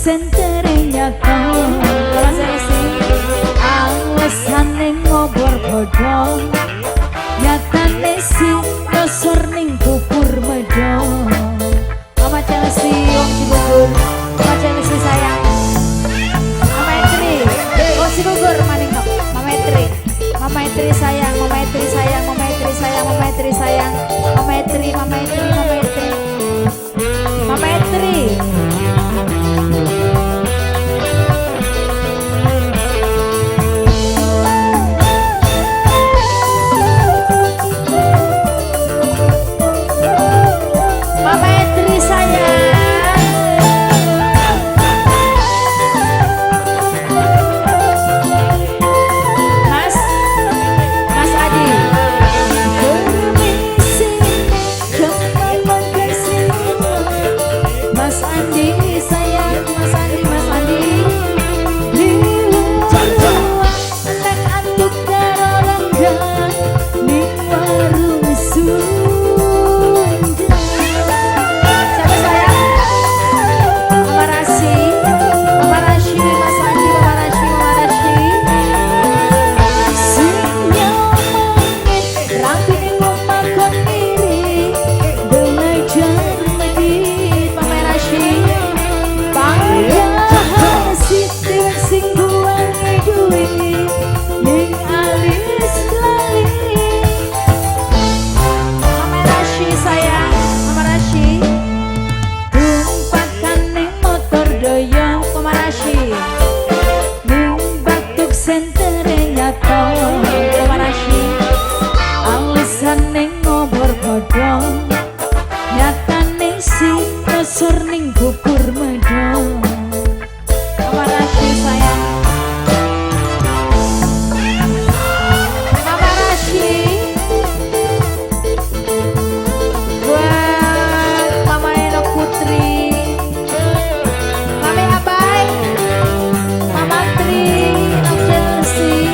sentere nyata. Alesane ngobor godhong, nyatane si nyosor ning bubur medhong. Mama Chelsea wong Cigugur, Mama Chelsea sayang. Mama Etri, wong Cigugur maning kok. Mama Etri, Mama Etri sayang, Mama Etri sayang, Mama Etri sayang, Mama Etri sayang, Mama Etri, Mama Etri, Mama Etri, Mama Etri. Mama Etri sayang. Mas, Mas Adi. Permisi, Mas Andi sayang, Mas Andi, Mas Andi. Liwat antuk karo rangga ning warung Sunda. Siapa sayang? Mama Rasi, Mama Rasi, Mas Andi, Mama Rasi, Mama Rasi. Sing nyamane rapi ning omah kon iri, belajar medit. Mama Rasi. Padahal si dewek sing buange duit ning alis lali. Mama Rasi sayang, Mama Rasi, Tumpakane motor doyong, Mama Rasi, ning batuk sentere nyata. Mama Rasi. Alesane ngobor godhong, nyatane si nyosor ning bubur medhong. Mama Rasi sayang. Mama Rasi. Buat Mama Eno Putri, Mami Abai, Mama Tri, Mama Chelsea,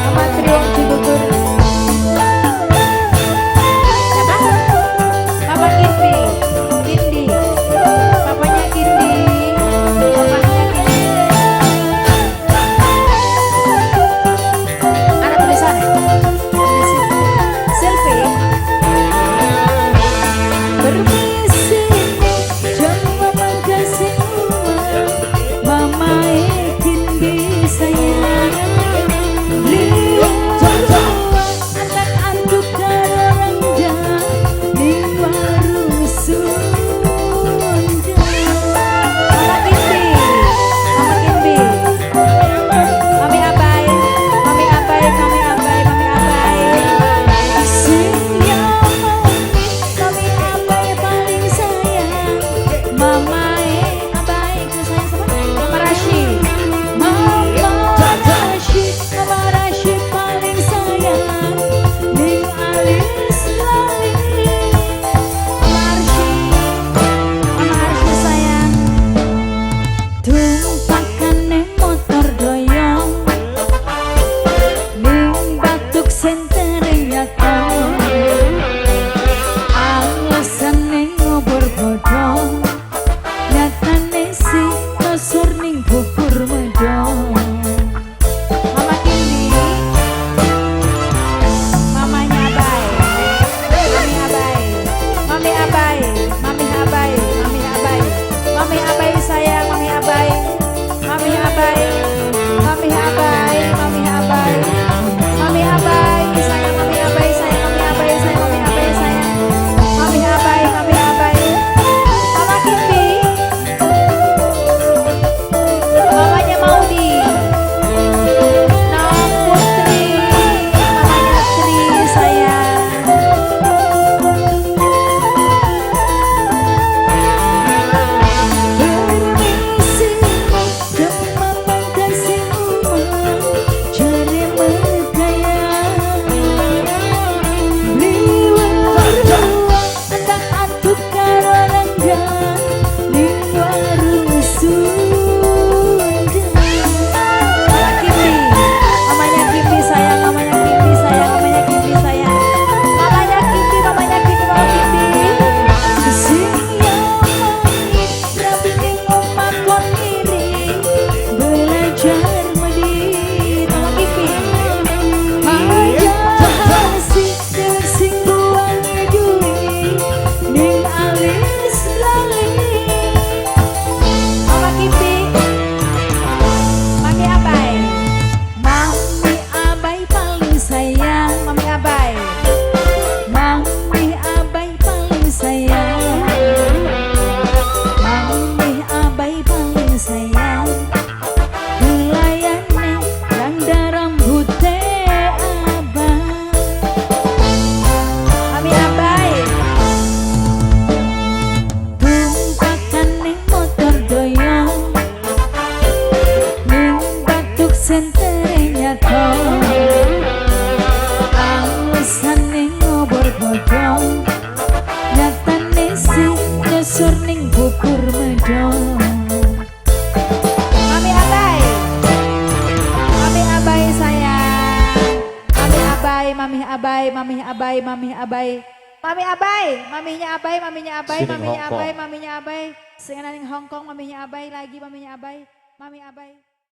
Mama Tri wong Cigugur. Siapa? Papa Kindi, Kindi, papanya Kindi, papanya Kindi. Ada tulisannya? Tulisin. Selfie. Permisi, jangan makasih Mama Kindi sayang. Liwat anak antuk karo rangga ning warung Sunda. Mama Kindi, Mama Kindi, Mami Abai, Mami Abai, Mami Abai, Mami Abai. Sing nyamane Mami Abai paling sayang. Mama Abai, itu sayang sama Mama Rasi. Mama Rasi, Mama Rasi paling sayang ning alis lali. Mama Arsy, Mama Arsy sayang. Tumpakane motor doyong ning batuk sentere nyata. Alesane ngobor godhong, nyatane si nyosor ning bubur medhong. Mama Kindi, mamanya Abai, Mami Abai, Mami Abai, Mami Abai, Mami Abai, Mami Abai sayang, Mami Abai, Mami Abai, Mami Abai, Mami Abai, Mami Abai sayang, Mami Abai sayang, Mami Abai sayang, Mami Abai sayang, Mami Abai, Mami Abai, Mama Kindi, mamanya Maudi. Nong Putri, mamanya Tri sayang. Permisi, mama. Mamih Abai, Mamih Abai, Mamih Abai. Mami Abai, maminya Abai, maminya Abai, Sing ning maminya Hong Kong. Abai, maminya Abai. Sing ning Hong Kong, maminya Abai lagi, maminya Abai, Mami Abai.